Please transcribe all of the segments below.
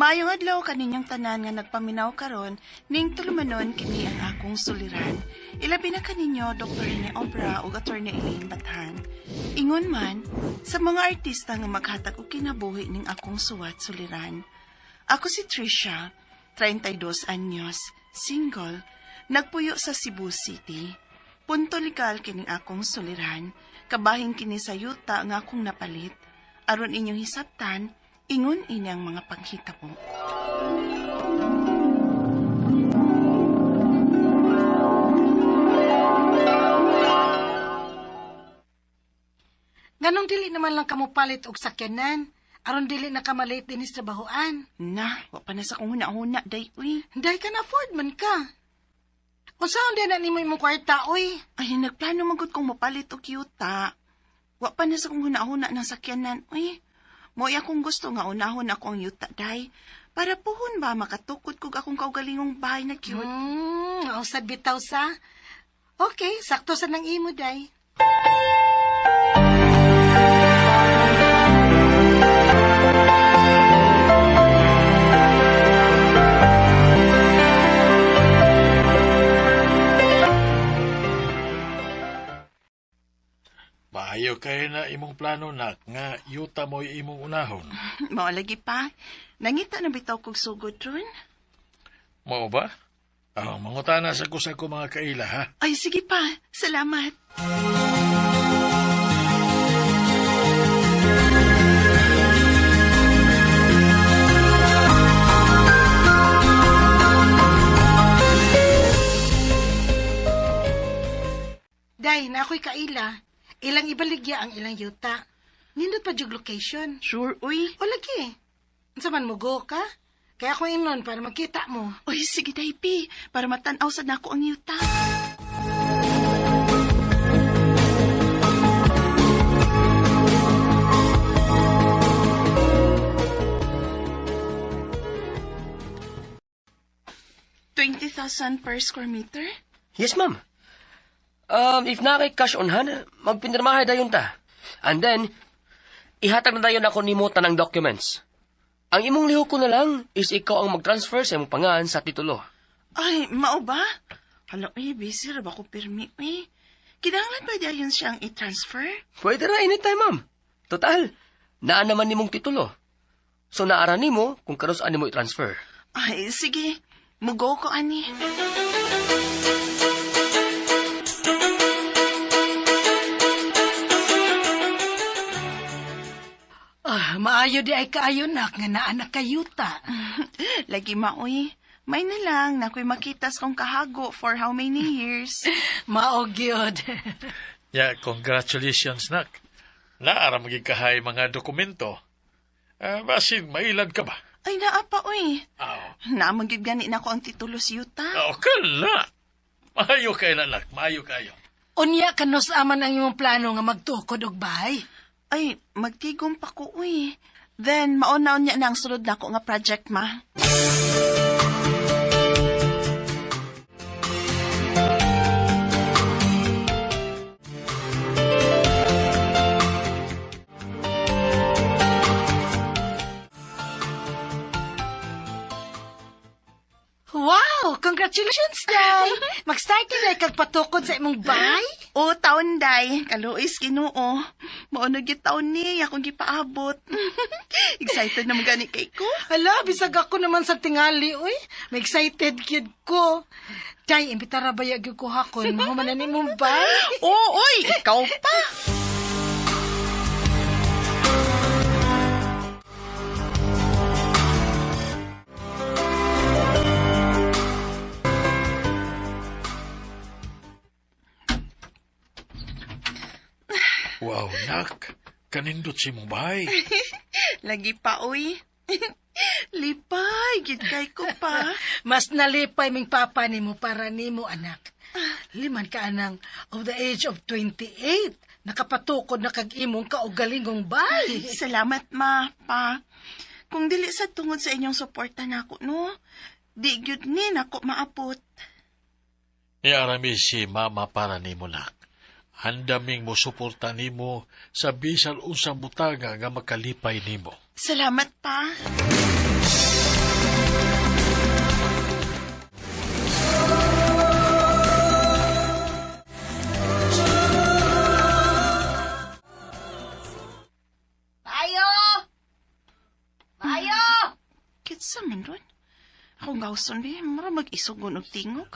Maayong adlaw kaninyong tanan nga nagpaminaw karon ning tulumanon kini ang akong suliran. Ilabi na kaninyo Dr. Rene Obra ug Attorney Elaine Bathan. Ingon man sa mga artista nga maghatag og kinabuhi ning akong suwat suliran. Ako si Trisha, 32 anyos, single, nagpuyo sa Cebu City. Punto legal kining akong suliran, kabahin kini sa yuta nga akong napalit. Aron inyong hisabtan, ingon ini ang mga panghitabo. Nganong dili naman lang kamo palit og sakyanan, aron dili na ka malate dinhi sa trabahoan. Na, wa pa na sa kong huna-huna, day, uy. Dahil ka na afford man ka. Unsaon din na nimo imong kwarta, uy? Ay, nagplano man gud kong mapalit og yuta. Wa pa na sa kong huna-huna ng sakyanan, uy. Mo'y akong gusto nga unahon ako ang yuta, day. Para puhon ba makatukod kog akong kaugalingong bahay na cute. Ausad bitaw sa. Okay, sakto sa nang imo, day. Maayo kay na imong plano nak nga yuta mo imong unahon. Mao lagi pa. Nangita na bitaw kog sugod ron. Mao ba? Ah, mangutana sa kusa ko mga kaila ha. Ay, sige pa. Salamat. Day, na ako'y kaila. Ilang ibaligya ang ilang yuta. Nindot pa jug location. Sure, uy. O lagi. Unsa man mo go ka? Kaya ako inon para makita mo. Uy, sige, day, Pi. Para matanaw sa nako ang yuta. $20,000 per square meter? Yes, ma'am. If na kay cash on hand, magpinirmahe dayon ta. And then, ihatag na dayon ako nimo tanang documents. Ang imong lihok ko na lang is ikaw ang mag-transfer sa imong pangan sa titulo. Ay, mao ba? Hala, uy, busy ra ba ko pirmi, uy? Kinahanglan ba dayon siyang i-transfer? Pwede ra anytime, ma'am. Total, naa naman nimong titulo. So naara nimo kung kanus ani mo i-transfer. Ay, sige. Mugo ko, ani. Ah, maayo di ay kaayo nak nga naa na kayuta. Lagi maoy. May na lang na ako'y makita sa kong kahago for how many years. Mao gyud. Ya, congratulations nak. Naara magig kahay mga dokumento. Ah, basin mailad ka ba? Ay, naa pa, uy. Aw. Naamang gyud gani na ko ang titulo sa yuta. Aw, kala. Maayo kay na nak, maayo kayo. Unya kanus aman ang imong plano nga magtukod og bahay. Ay, magtigom pa ko, uy. Then, mauna niya na ang sulod na ako nga project, ma. Wow! Congratulations, Day! Mag-start na kag patukod sa imong bahay. O, taon, day. Kaluis, Ginoo. Mauna gyud taon ni, akong gipaabot. Excited na magani kay ko. Hala, bisag ako naman sa tingali, uy. May excited gyud ko. Day, imbitara ba gyud ko hakon? Mahuman na nimong bahay. Oo, oy, ikaw pa. Wow, nak. Kanindot si imong bahay. Lagi pa, uy. Lipay, gid kay ko pa. Mas nalipay ming papa nimo para nimo anak. Liman ka anang of the age of 28. Nakapatukod na kag imong kaugalingong bahay. Salamat, ma, pa. Kung dili sa tungod sa inyong suporta nako, no? Di gyud ni nako maabot. Niarami si mama para nimo nak. Handaming mo suporta nimo sa bisan unsang butanga nga makalipay nimo. Salamat pa. 5,000 bi, mura mag-isugon og tingog.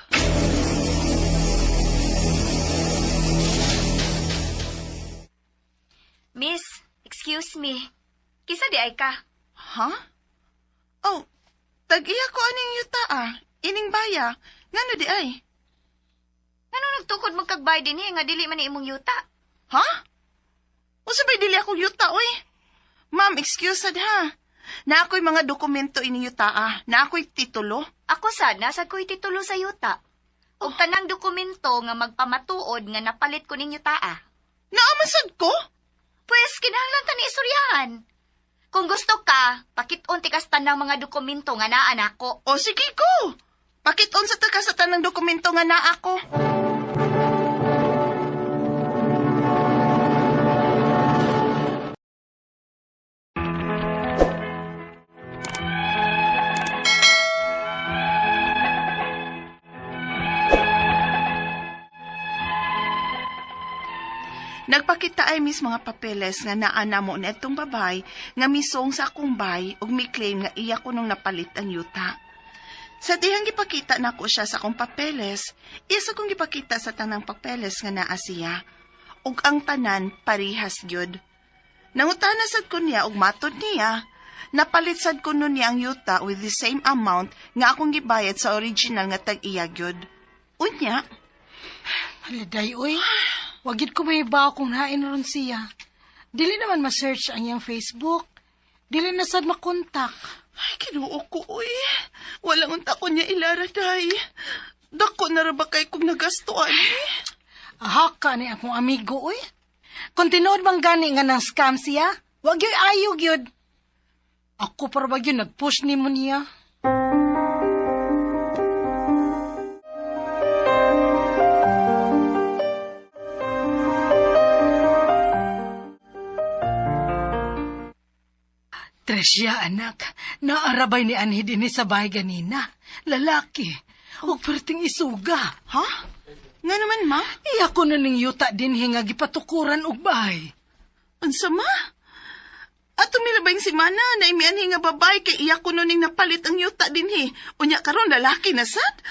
Miss, excuse me. Kisa di ay ka? Ha? Oh, tag-iya ko aning yuta ah. Ining baya. Ngano di ay? Ngano nagtukod mo kag bay dinhi nga dili man ni imong yuta? Ha? Unsa bay dili akong yuta oy? Ma'am, excuse sad ha. Na ako'y mga dokumento ini yuta ah. Na ako'y titulo. Ako sad nasa ko'y titulo sa yuta. Ug tanang dokumento nga magpamatuod nga napalit ko ning yuta ah. Naaman sad ko? Pwes kinahanglan ta ni istoryahan. Kung gusto ka, pakit-on tikas tanang mga dokumento nga naa nako. O sige ko. Pakiton sa taga sa tanang dokumento nga naa ako. Nagpakita ay mis mga papeles nga naa namo ni atong babay nga misong sa akong bay ug mi-claim nga iya ko nung napalit ang yuta. Sa dihang gipakita nako siya sa akong papeles, isa kong gipakita sa tanang papeles nga naa siya. Ug ang tanan parihas gyud. Nangutana sad ko niya ug matod niya, napalit sad ko nun niya ang yuta with the same amount nga akong gibayad sa original nga tag-iya gyud. Unya, Haliday, uy. Wagid ko may ibaw kung hain ron siya. Dili naman ma-search ang iyang Facebook. Dili na sad makontak. Ay, kinuo ko, uy. Walang unta ko niya ilaraday. Dako na ra ba kay kung nagastuan eh? Aha ka ni akong amigo, uy. Kung tinuod bang gani nga nang scam siya, wag yo'y ayog yun. Ako para ba yun, nag-push ni mo niya. Tresya, anak. Naarabay ni Anhi din sa bahay ganina. Lalaki. Huwag perting isuga. Ha? Nga naman, ma? Iya ko na ning yuta din nga gipatukuran og bahay. Unsa ma? Ato milabay si mana na imianhi nga babae kay iya ko ning napalit ang yuta dinhi. Unya karon lalaki na sad.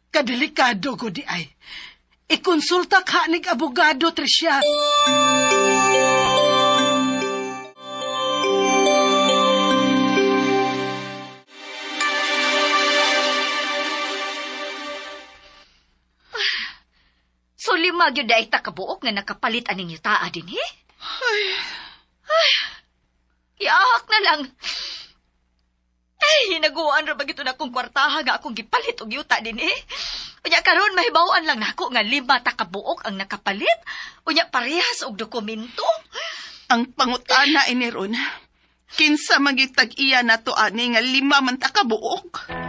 Kadelikado ko di ay. Ikonsulta ka nig abogado, Tricia. So lima gyud ay ta kabuok nga nakapalit aning yuta dinhi? Ay. Ay. Iahak na lang. Ay, hinaguan ra ba gito na akong kwartaha nga akong gipalit og yuta dinhi? Unya karon mahibaw-an lang nako nga lima ta kabuok ang nakapalit. Unya parehas og dokumento. Ang pangutana ini ron. Kinsa magitag iya nato ani nga lima man ta kabuok.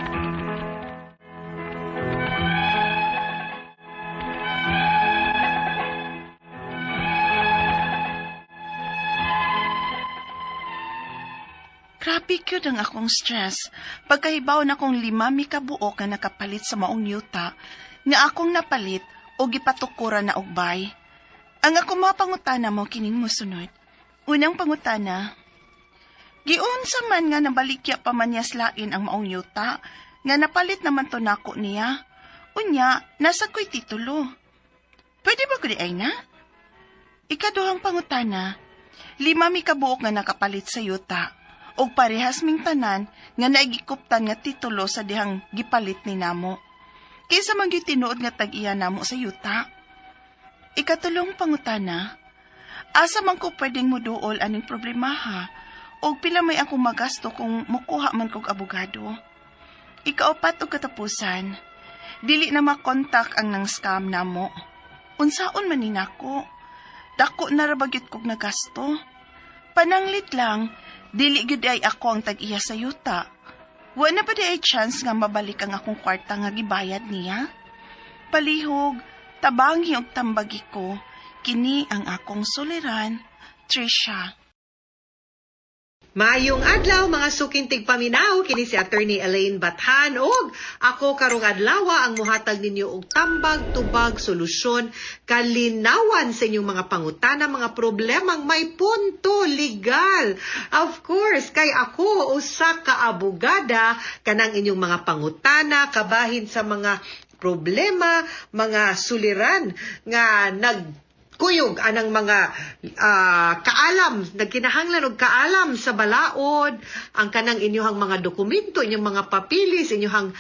Grabe kyud ang akong stress. Pagkahibaw na kong lima mi kabuok nga nakapalit sa maong yuta, nga akong napalit o gipatukuran na og bay. Ang akong mga pangutana mo kining mosunod. Unang pangutana, giunsa man nga nabalikya pa man niya slain ang maong yuta, nga napalit naman to nako niya. Unya, nasa ko'y titulo. Pwede ba ko di ay na? Ikaduhang pangutana, lima mi kabuok nga nakapalit sa yuta, og parehas ming tanan nga naigikuptan nga titulo sa dihang gipalit ni namo. Kaysa man gyud tinuod nga tag-iya namo sa yuta. Ikatulong pangutana, asa man ko pwedeng muduol aning problemaha og pila may akong magasto kung mukuha man kog abogado. Ikaupat og katapusan, dili na makontak ang nang scam namo. Unsaon man ni nako? Dako na ra ba gyud kog nagasto? Pananglit lang, dili gyud ay ako ang tag-iya sa yuta. Wa na ba di ay chance nga mabalik ang akong kwarta nga gibayad niya? Palihog, tabangi og tambagi ko, kini ang akong suliran, Trisha. Maayong adlaw, mga suking tigpaminaw, kini si Attorney Elaine Bathan ug ako karong adlaw ang muhatag ninyo og tambag, tubag, solusyon, kalinawan sa inyong mga pangutana, mga problemang may punto legal. Of course, kay ako usa ka abogada, kanang inyong mga pangutana kabahin sa mga problema, mga suliran nga nagkuyog anang mga kaalam, nagkinahanglan og kaalam sa balaod, ang kanang inyong mga dokumento, inyong mga papilis, inyong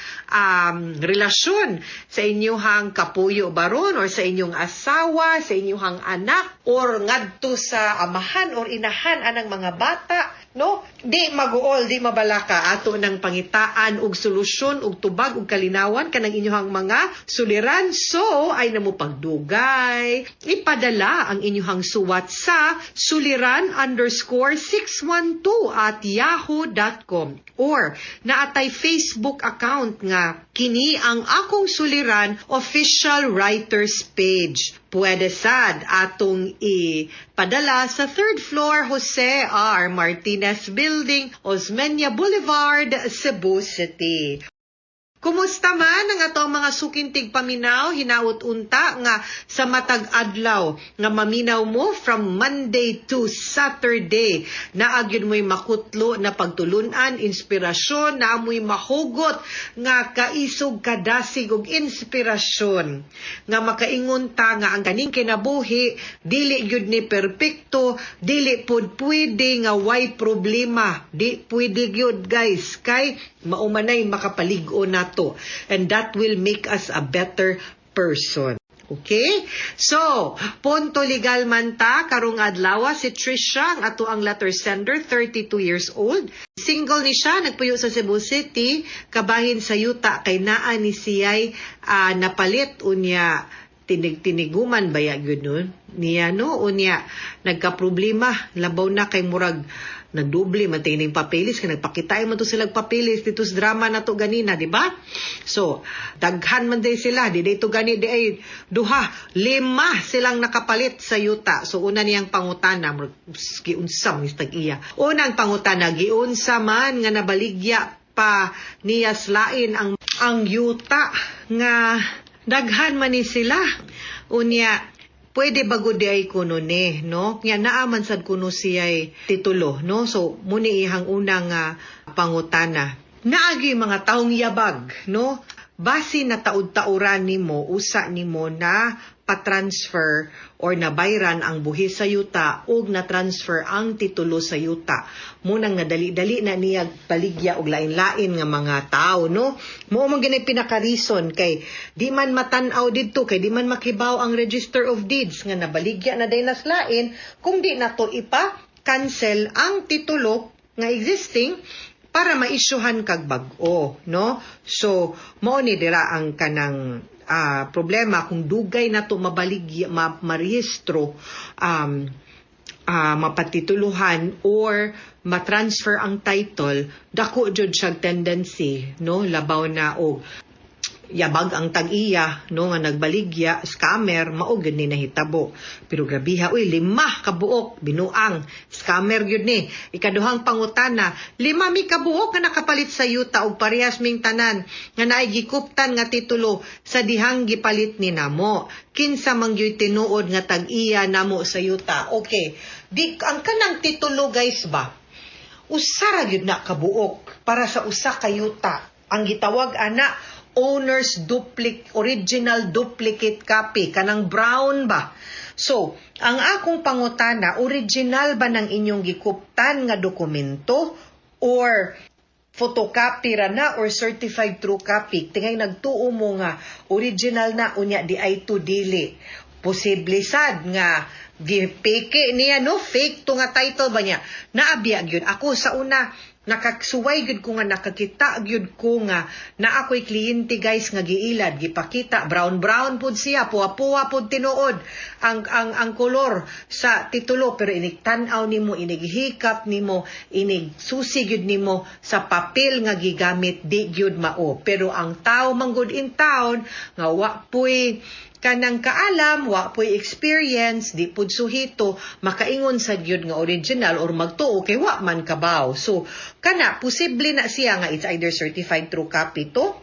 relasyon sa inyong kapuyo baron or sa inyong asawa, sa inyong anak, or ngadto sa amahan or inahan anang mga bata, no? Di maguol, di mabalaka, ato nang pangitaan og solusyon og tubag og kalinawan kanang inyong mga suliran. So ay namo pagdugay, ipadala ang inyong suwat sa suliran_612@yahoo.com or naatay Facebook account nga kini ang Akong Suliran Official Writers Page. Pwede sad atong ipadala sa third floor, Jose R. Martinez Building, Osmeña Boulevard, Cebu City. Kumusta man ang atong mga suking tigpaminaw? Hinaut unta nga sa matag adlaw nga maminaw mo from Monday to Saturday, naa gyud mo'y makutlo na pagtulunan, inspirasyon, naa mo'y mahugot nga kaisog, kadasig ug inspirasyon nga makaingon ta nga ang kaning kinabuhi dili gyud ni perpekto, dili pud pwede nga way problema. Di pwede gyud, guys, kay mao manay makapalig-on nato and that will make us a better person. Okay? So, punto legal man ta karong adlaw. Si Trisha ang ato ang letter sender, 32 years old. Single ni siya, nagpuyo sa Cebu City, kabahin sa yuta kay naa ni siya'y napalit, unya tinig-tiniguman baya gyud nun niya, no? Unya nagka-problema, labaw na kay murag nagdoble man tining papeles kay nagpakita man to sila papeles dito sa drama na to ganina, di ba? So daghan man day sila, di dito gani di ay duha, lima silang nakapalit sa yuta. So una niyang pangutana, murag giunsa man tag iya. Unang pangutana, giunsa man nga nabaligya pa niya slain ang yuta nga daghan man ni sila? Unya pwede ba gud ay kuno ni, no? Nya naa man sad kuno siya'y titulo, no? So muni ihang unang pangutana. Naagi mga taong yabag, no? Basi na taud-tauran nimo, usa nimo na pa-transfer or nabayran ang buhis sa yuta ug na-transfer ang titulo sa yuta. Munang nadali-dali na niya baligya og lain-lain nga mga tao, no? Mao man gani pinaka-reason kay di man matan-aw didto, kay di man makibaw ang Register of Deeds nga nabaligya na day lain kung di nato ipa-cancel ang titulo nga existing para maisyuhan kag bag-o, no? So, mao ni dira ang kanang problema kung dugay na to mabaligya, marehistro, mapatituluhan or matransfer ang title, dako jud siya tendency, no? Labaw na og yabag ang tag-iya, no, nga nagbaligya, scammer, mao gyud ni nahitabo. Pero grabiha uy, lima kabuok, binuang scammer gyud ni. Ikaduhang pangutana, lima mi kabuok nga nakapalit sa yuta og parehas ming tanan nga naay gikuptan nga titulo sa dihang gipalit ni namo. Kinsa man gyud tinuod nga tag-iya namo sa yuta? Okay, di ang kanang titulo, guys, ba, usa ra gyud na kabuok para sa usa ka yuta. Ang gitawag ana owner's duplicate, original duplicate copy, kanang brown ba. So, ang akong pangutana, original ba ng inyong gikuptan nga dokumento or photocopy ra na or certified true copy? Tingay nagtuo mo nga original na, unya di ay to dili. Posible sad nga gipeke niya, no? Fake to nga title ba niya. Naabiya gyud ako sa una, nakaksuway gyud ko nga nakakita gyud ko nga na ako'y kliyente, guys, nga giilad, gipakita, brown brown pud siya, puwa-puwa pud tinuod ang kolor sa titulo, pero inig tan-aw nimo, inig hikap nimo, inig susi gyud nimo sa papel nga gigamit, di gyud mao. Pero ang tao manggod in town nga wa puy Kanang kaalam, wa po'y experience, di pud suhito, makaingon sa gyud nga original or magtuo kay wa man kabaw. So, kana, posible na siya nga it's either certified true copy to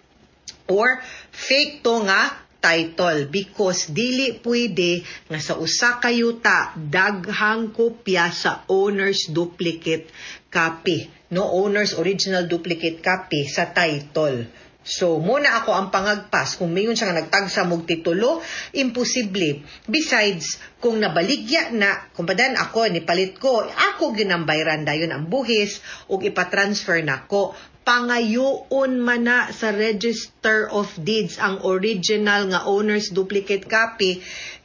or fake to nga title because dili pwede nga sa usa ka yuta daghang kopya sa owner's duplicate copy, no, owner's original duplicate copy sa title. So, muna ako ang pangagpas. Kung mayon siya nga nagtagsa mog titulo, imposible. Besides, kung nabaligya na, kung padan ako, nipalit ko, ako ginambayran dayon ang buhis, ug ipatransfer nako. Pangayoon man na sa Register of Deeds ang original nga owner's duplicate copy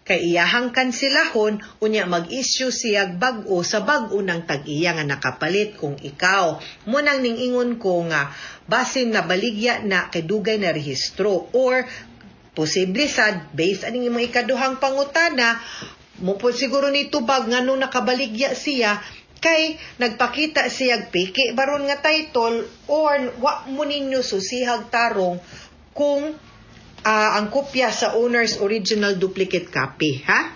kay iyahang kansilahon, unya mag-issue siya bag-o sa bag-o ng tag-iya nga nakapalit kung ikaw. Munang ning ingon ko nga basin na baligya na kay dugay na rehistro or posible sad based aning imong ikaduhang pangutana mo po siguro ni tubag nga nung nakabaligya siya kay nagpakita siya peke baron nga title or wa mo ninyo susihag tarong kung ang kopya sa owner's original duplicate copy, ha?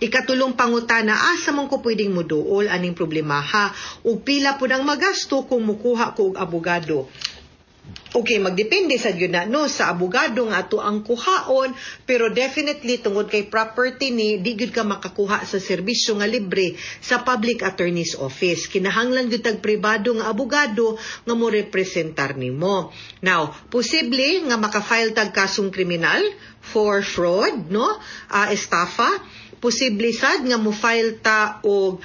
Ikatulong pangutana, asa man ko pwedeng muduol aning problema, ha? Ug pila pud ang magasto kung mukuha ko og abogado? Okay, magdepende sa gyud na, no, sa abogado nga ato ang kuhaon, pero definitely tungod kay property ni di gyud ka makakuha sa serbisyo nga libre sa public attorney's office. Kinahanglan gyud tag pribado nga abogado nga mo representar nimo. Now, posible nga maka-file tag kasong kriminal for fraud, no? Estafa. Posible sad nga mo file ta og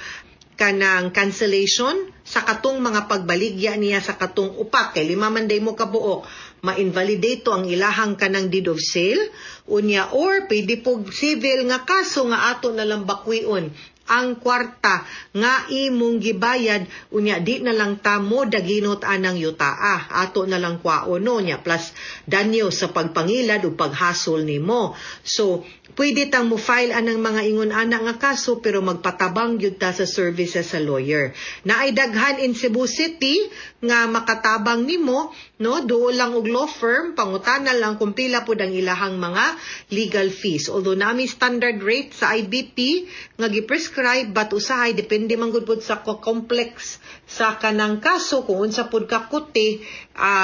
kanang cancellation sa katong mga pagbaligya niya sa katong upat kay lima man day mo kabuok, ma-invalidate to ang ilahang kanang deed of sale unya, or pwede po civil nga kaso nga ato na lang bakwion ang kwarta nga imong gibayad, unya di na lang ta mo daginot anang yutaa, ato na lang kwaon, no, nya plus danyo sa pagpangilad o paghasol nimo. So pwede tang mo file anang mga ingon ana nga kaso, pero magpatabang gyud ta sa services sa lawyer. Naay daghan in Cebu City nga makatabang nimo, no, duol lang og law firm, pangutana lang kung pila pud ang ilahang mga legal fees. Although nami standard rate sa IBP nga gi-prescribe, but usahay depende man gud pud sa complex sa kanang kaso, kung unsa pud ka kuti,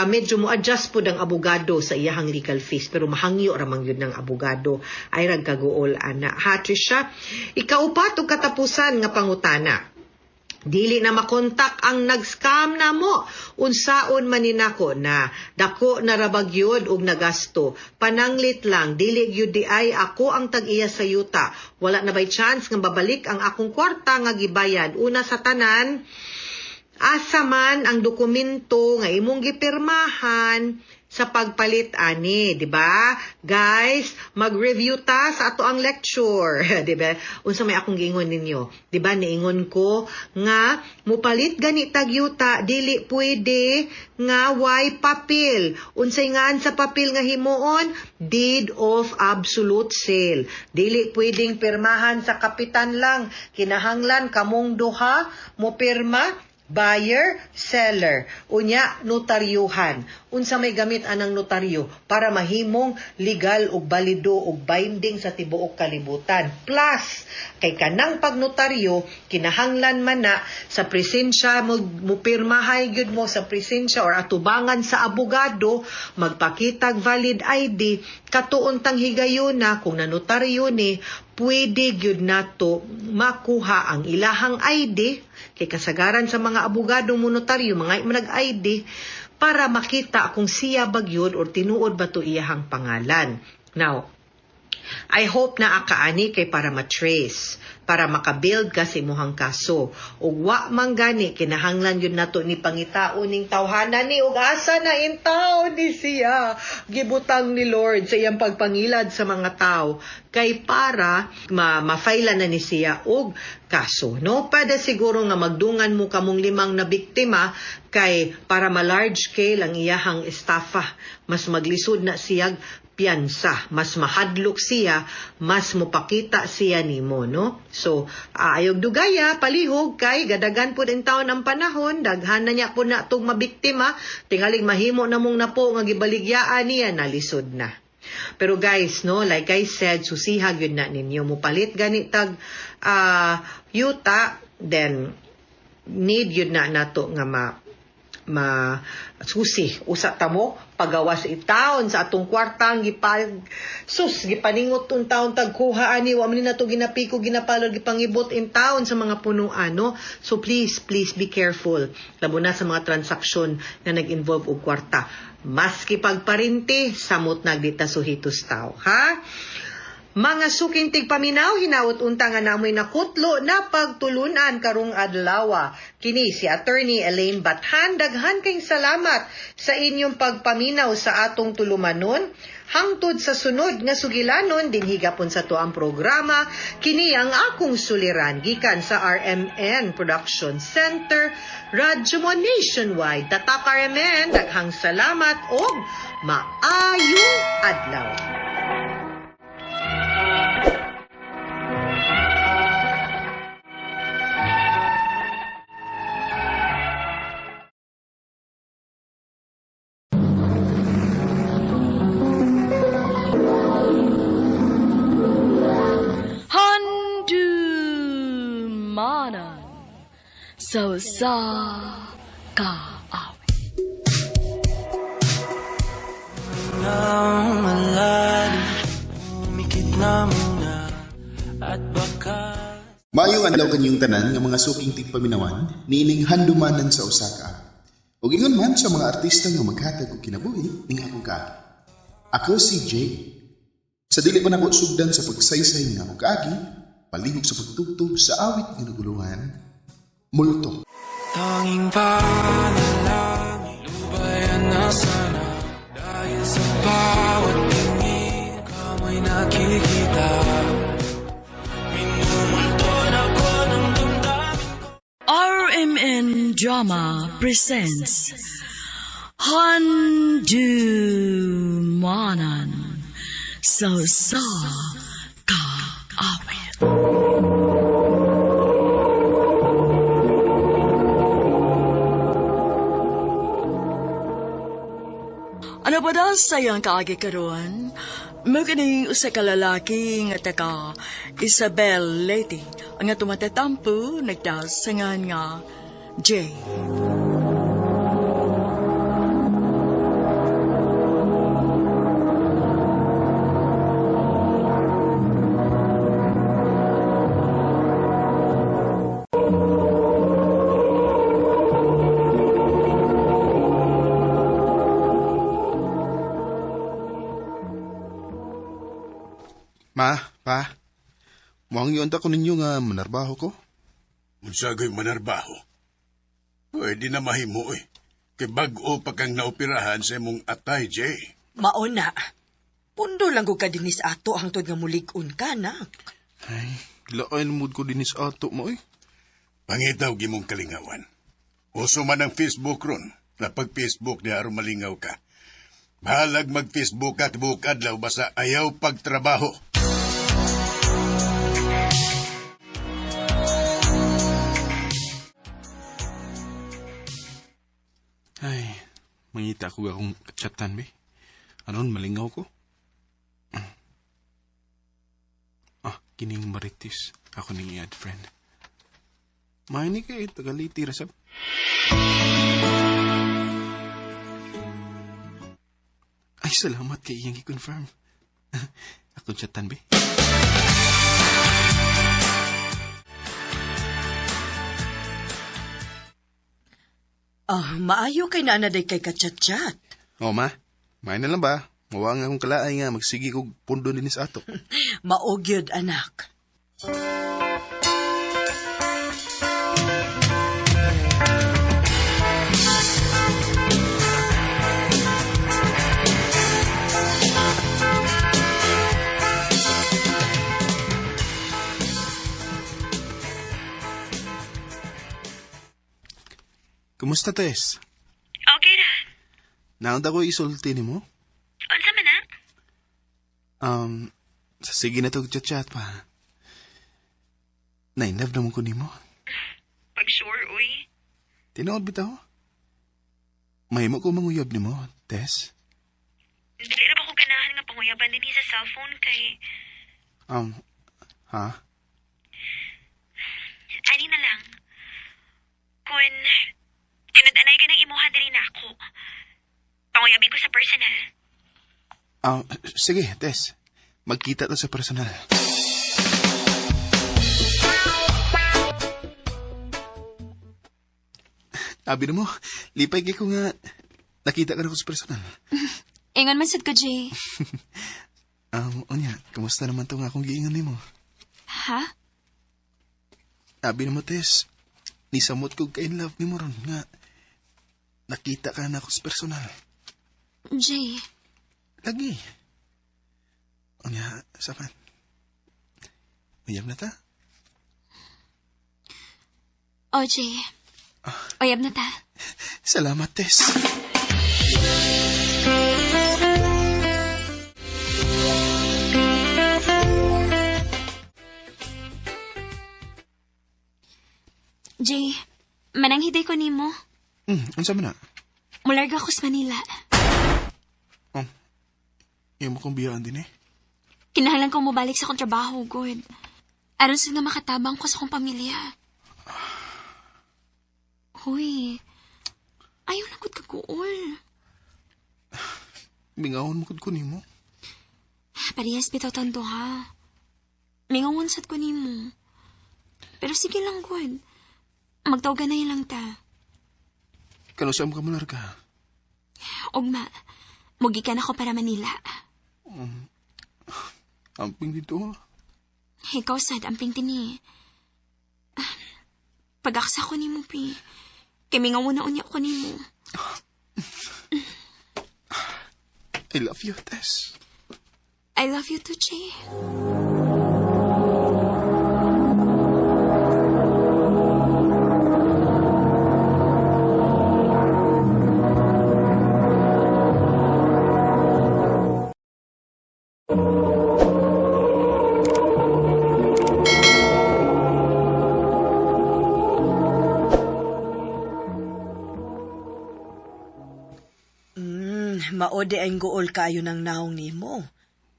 medyo mo adjust pud ang abogado sa iyahang legal fees, pero mahangyo ra man gyud ng abogado ay rag kaguol ana, ha, Trisha. Ikaupat ug katapusan nga pangutana: dili na makontak ang nag-scam na mo. Unsaon man ni nako na dako na rabag yun og nagasto. Pananglit lang, dili gyud di ay ako ang tag-iya sa yuta. Wala na bay chance nga babalik ang akong kwarta nga gibayad? Una sa tanan, asa man ang dokumento nga imong gipirmahan sa pagpalit ani, di ba? Guys, mag-review ta sa ato ang lecture, di ba? Unsa may akong giingon ninyo? Di ba niingon ko nga mupalit gani tag yuta, dili pwede nga way papel. Unsay ngaan sa papel nga himuon? Deed of absolute sale. Dili pwedeng pirmahan sa kapitan lang. Kinahanglan kamong duha mo pirma, buyer, seller. Unya, notaryuhan. Unsa may gamit anang notaryo para mahimong legal ug balido ug binding sa tibuok kalibutan? Plus, kay kanang pagnotaryo, kinahanglan man na sa presensya mo, mupirmahay gyud mo sa presensya or atubangan sa abogado, magpakitag valid ID, katuon tang higayuna kung nanotaryo ni, pwede gyud nato makuha ang ilahang ID kay kasagaran sa mga abogado mo notaryo mga nag-ID para makita kung siya ba gyud or tinuod ba to iyahang pangalan. Now, I hope na akaani kay para ma-trace, para makabuild ka sa imuhang kaso. Ug wa man gani, kinahanglan yun nato ni pangitaon ning tawhana ni ug asa na intaw ni siya gibutang ni Lord sa iyang pagpangilad sa mga tao kay para ma-file na ni siya og kaso, no? Pwede siguro nga magdungan mo kamong limang na biktima kay para ma-large scale ang iyahang estafa, mas maglisod na siyag piyansa, mas mahadlok siya, mas mopakita siya nimo, no? So, ayog dugaya, palihog kay gadagan pud in taon ang panahon, daghan na niya po na tug mabiktima, tingaling mahimo na mong napo nga gibaligyaan niya, nalisod na. Pero guys, no, like I said, susihag yun na ninyo. Mupalit gani tag yuta, then need yun na nato nga ma susi usa ta mo pagawas itaon sa atong kwartang gipag sus gipaningot tong taon tagkuha ani wa man ni nato ginapiko ginapalod gipangibot in taon sa mga punuan, no. So please, please be careful labo na sa mga transaksyon na nag-involve og kwarta, maski pagparinti samot nagdita suhitos tao, ha. Mga suking tigpaminaw, hinaot unta nga namoy nakutlo na pagtulunan karong adlaw. Kini si Attorney Elaine Bathan, daghan kayong salamat sa inyong pagpaminaw sa atong tulumanon. Hangtod sa sunod nga sugilanon, dinhi gapon sa tuang programa, kini ang akong suliran gikan sa RMN Production Center, Radyo Mo Nationwide. Tatak RMN, daghang salamat og maayong adlaw. Handumanan sa usa ka awit. Maayong adlaw kanyong tanan nga mga suking tigpaminawan niining handumanan sa usa ka awit. Ug ingon man sa mga artista nga maghatag og kinabuhi ning akong kaagi. Ako si Jay. Sa dili pa nako sugdan sa pagsaysay nga akong kaagi, palihog sa pagtugtog sa awit nga naguluhan, Multo. Tanging panalangin, lubayan na sana. Dahil sa bawat tingin, kamoy nakikita. Minumulto na ko ng damdamin ko. RMN Drama presents Handumanan sa usa ka awit. Ano ba daw sayang kaagi karon? Maganing usa ka lalaki nga taga Isabel Leyte ang nga tumatatampo nagdasangan nga Jay. Ma, pa, muang yun ko ninyo nga manarbaho ko. Unsa ko'y manarbaho? Pwede na mahimo eh. Kay bag-o pa kang naoperahan sa imong atay, Jay. Maona. Pundo lang ko ka dinis ato hangtod nga mulig-on ka na. Ay, gilain mood ko dinis ato mo eh. Pangitaw gimong kalingawan. Uso man ang Facebook ron. Na pag Facebook ni aron malingaw ka. Bahalag mag-Facebook ka tibuok adlaw basta ayaw pagtrabaho. Ay, mangita ko akong chatan be. Anon, malingaw ko. Ah, kining maritis. Ako ning i-add friend. Maini kay tagaliti rasab. Ay, salamat kay iyang i-confirm. Akong chatan be. Ah, maayo kay naanaday kay kachat-chat. O ma, may na lang ba? Mawa nga akong kalaay nga magsige kog pundo dinis ato. Maogyod anak. Kumusta, Tess? Okay ra. Naunta ko isulti nimo? Unsa man na? Sa sige na to chat-chat pa. Na-inlove naman ko nimo. Pag sure, uy. Tinuod bitaw. Mahimo ko manguyab nimo, Tess. Dili ra ba ko ganahan. ganahan nga panguyaban dinhi sa cellphone kay Ha? ani na lang. Kun tinud-anay ka ng imuha diri nako. Panguyabi ko sa personal. Sige, Tess. Magkita ta sa personal. Abi na mo, lipay kay ko nga nakita ka na ko sa personal. Ingon man sad ko, Jay. Unya, kumusta naman to nga akong giingon nimo? Ha? Abi na mo, Tess. Nisamot ko kay in love nimo ron nga nakita ka na ako sa personal. Jay, Lagi. Unya, sapan. Uyab na ta? Oh, Jay. Uyab na ta. Salamat, Tess. Jay, mananghiday ko nimo. Unsa man na? Mularga ko sa Manila. Oh, imo kong biyaan din eh. Kinahanglan ko mobalik sa akong trabaho, good. Aron sa nga makatabang ko sa akong pamilya. Hoy, ayaw na gud kaguol. Mingawon mo gud ko nimo. Parehas bitaw tanto ha. Mingawon sad ko nimo. Pero sige lang, good. Magtawgan na lang ta. Kano sa ka mularga? Ugma, mugikan ako para Manila. Amping dito ah. Ikaw sad, amping tini. Pag-aksa ko nimo, pi. Kay mingaw na unya ko nimo. I love you, Tess. I love you too, Jay. Mao di ay guol kaayo ng naong nimo.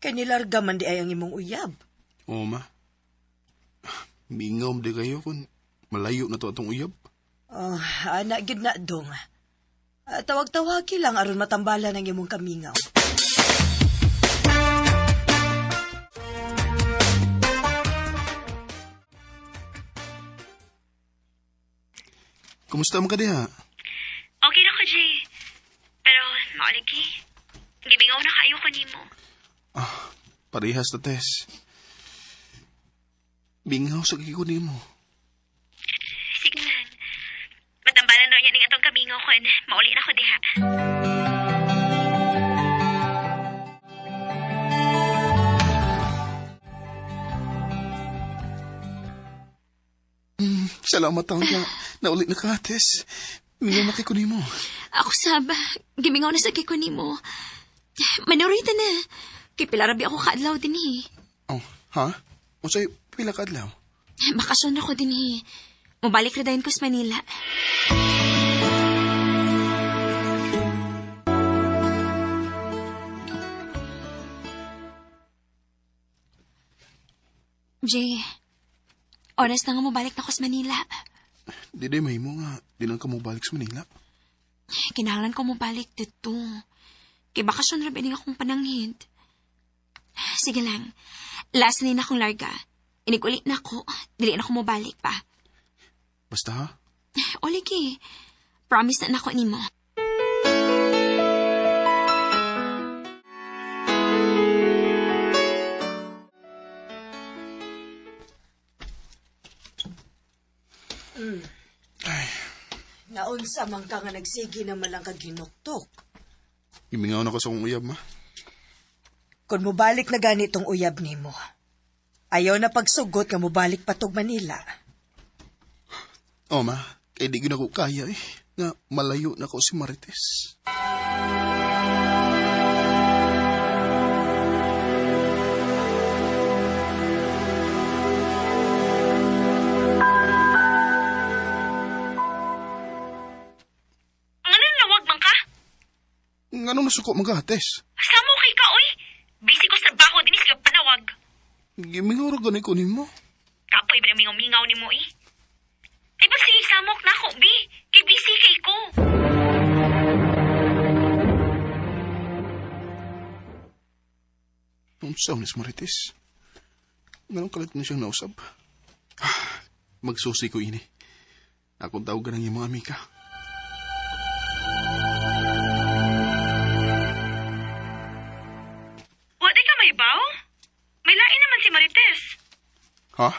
Kay nilarga man di ay ang imong uyab. Oo, ma. Mingaw di kayo kung malayo na to atong uyab. Oh, ana gid na dong. Tawag-tawagi lang aron matambalan ang imong kamingaw. Kumusta man ka diha? Okay na ko, Jay. Pero, mauligi. Gimingaw na kayo ko nimo. Parehas na, Tess. Mingaw sa kiko nimo. Sige lang. Matambalan daw niya ning atong kamingaw kon. Mauli na ko diha. Salamat taon ka. Nauli na ka, Tess. Mingaw na kiko nimo. Ako sab, gimingaw na sa kiko nimo. Manurita na. Kay pilarabi ako kaadlaw din eh. Oh, ha? Unsay pila ka adlaw? Bakasyon ako din eh. Mubalik ra dayon ko sa Manila. Jay, oras na nga mubalik na ko sa Manila. Di day mahimo nga di lang ka mobalik sa Manila. Kinahanglan ko mubalik dito. Kay bakasyon ra ba akong pananghid. Sige lang. Last na akong larga. Inigulit na ako. Dili na ako mobalik pa. Basta ha? O lagi. Promise na nako nimo. Naunsa man ka nga nagsige naman lang kag hinuktok. Imingaw na ko sa akong uyab, ma. Kung mobalik na ganitong uyab nimo. Ayaw na pagsugot nga mobalik patog Manila. Oh, ma. Kay di gyud ako kaya eh. Nga malayo na ko si Marites. Ano nawag man ka? Ngano nasuko man ka, Tess? Samo kay ka, oy. Gimingaw ra gani ko nimo. Kapoy ba mingaw-mingaw nimo eh? Ay ba sige samok na ako, bi. Kay busy kay ko. Unsa man si Marites? Nganong kalit na siyang nausab? Ah, magsusi ko ini. Akong tawag ng imong amika. Wa di ka may baw? May lain naman si Marites. Ha?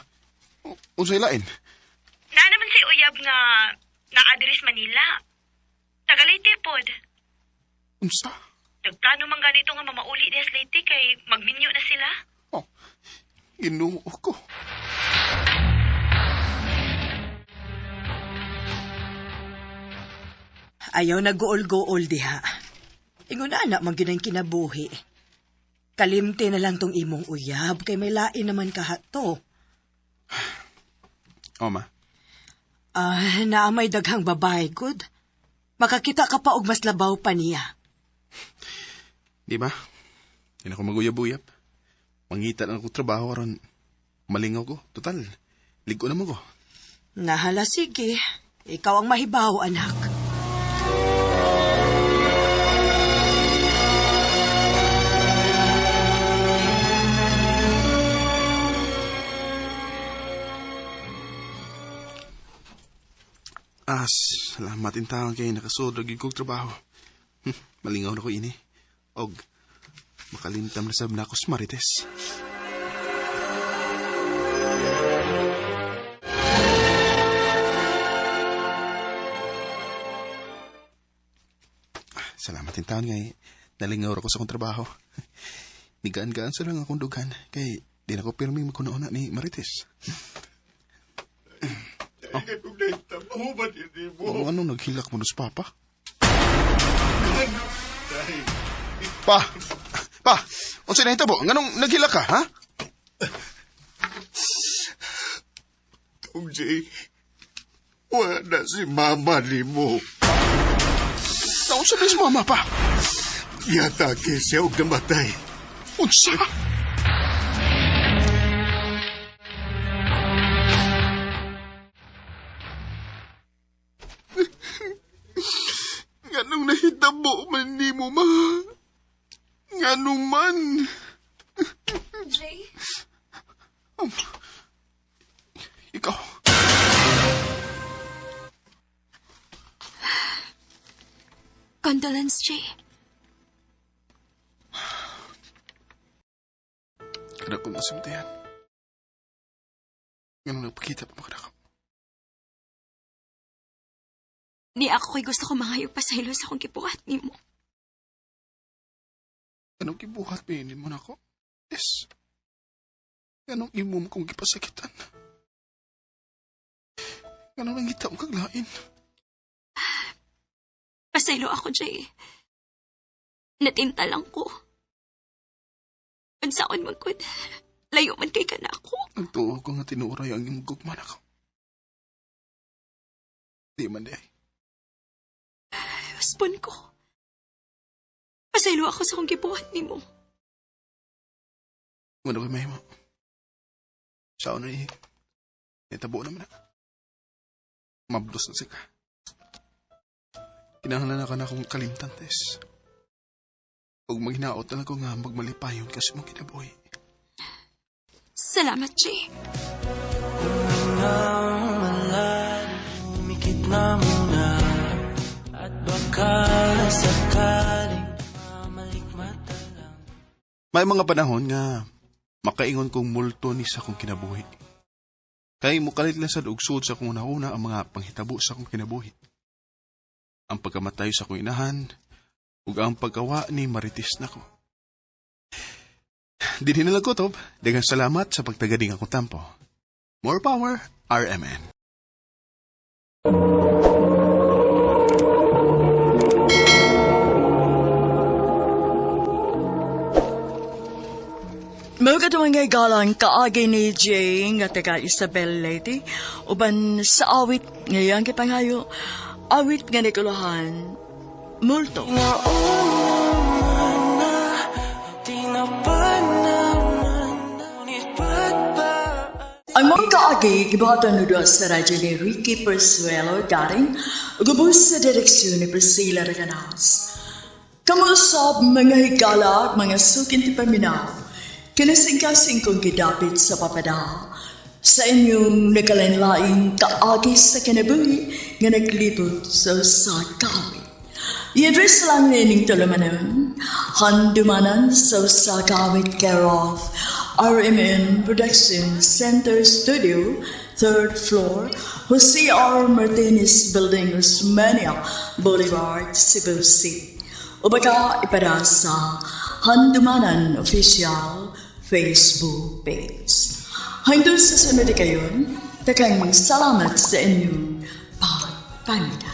Unsay lain? Naa naman si Uyab nga naa-address Manila. Tagalay pod. Unsa? Nagplano man ganito nga mamauli des Leyte kay magminyo na sila. Oh, Ginoo ko. Ayaw nag-gool-gool diha. Ingon ana man gyud ang kinabuhi. Kalimti na lang tong imong uyab kay may lain naman kahato. O, ma. Ah, naa may daghang babae gud. Makakita ka pa og mas labaw pa niya. Di ba? Di na ako maguyab-uyab. Mangita na ako trabaho aron malingaw ko. Total, ligo naman ko. Nahala sige. Ikaw ang mahibaw, anak. As, salamat intawon kay nakasod gyud kog trabaho. Malingaw na ko ini. Og makalimtam na sab na ako sa Marites. Salamat intawon kay nalingaw ra ko sa akong trabaho. Nigaan-gaan sa lang akong dughan kay di na ko pirming magkunauna ni Marites. Oh. Oh, ano naghilak mo sa papa? Pa! Pa! Unsa na hitabo? Nganong naghilak ka, ha? Tom J, wala si mama nimo. Naunsa ba si mama pa? Giatake siya og namatay. Unsa? Nganong nahitabo man nimo, ma? Nganong man? Jay? Ikaw. Condolence, Jay. Kada ko masimtihan. Nganong nagpakita pa makadakap? Ni ako ko'y gusto ko mangayog pasaylo sa akong gibuhat nimo. Anong gibuhat pinin mo na ako? Yes. Anong imo mo kong gipasakitan? Anong nangita mo kaglain? Pasaylo ako, Jay. Natinta lang ko. Unsaon man gud. Layo man kay kana ako. Nagtuo ko nga tinuray ang imong gugma nako. Di man di ay. Uspon ko. Pasaylo ako sa akong gibuhat nimo. Ano kay mahimo? Sao na eh. Nitabo naman na. Mabdos na sika. Kinahanglan na ka na akong kalimtan, Tess. Ug maghinaot na lang ko nga magmalipayon kasi mong kinabuhi. Salamat, Jay. Umikit na muna at baka sakaling mamalikmata lang. May mga panahon nga makaingon kong multo ni sa akong kinabuhi. Kay mukalit lang sad og sud sa akong una-una ang mga panghitabo sa akong kinabuhi. Ang pagkamatay sa akong inahan ug ang pagkawa ni Marites nako. Dinhi na lang ko, Tob. Daghang salamat sa pagtagading akong tampo. More power, RMN. Mao kadto mga galang kaagi ni Jay nga taga Isabel Leyte uban sa awit ngayang gipanghayo awit nga nikuluhan multo. Nauna man na, di na pa naman, ngunit pa Ang mga kaagi, gibuhatan nudo sa radyo ni Ricky Persuelo Garing, ug ubos sa direksyon ni Priscilla Reganas. Kamusap mga higala at mga suking tipaminaw, kinasingkasing kong gidapit sa papada, sa inyong nagkalain-laing kaagi sa kinabuhi nga naglibot sa usa ka awit. I-address lang nining tulumanon, Handumanan sa usa ka awit, care of RMN Production Center Studio, third floor, Jose R. Martinez Building, Osmeña Boulevard, Cebu City. O baka ipada sa Handumanan Official Facebook page. Hangtod sa sunod kayon, daghang salamat sa inyong pagpaminaw.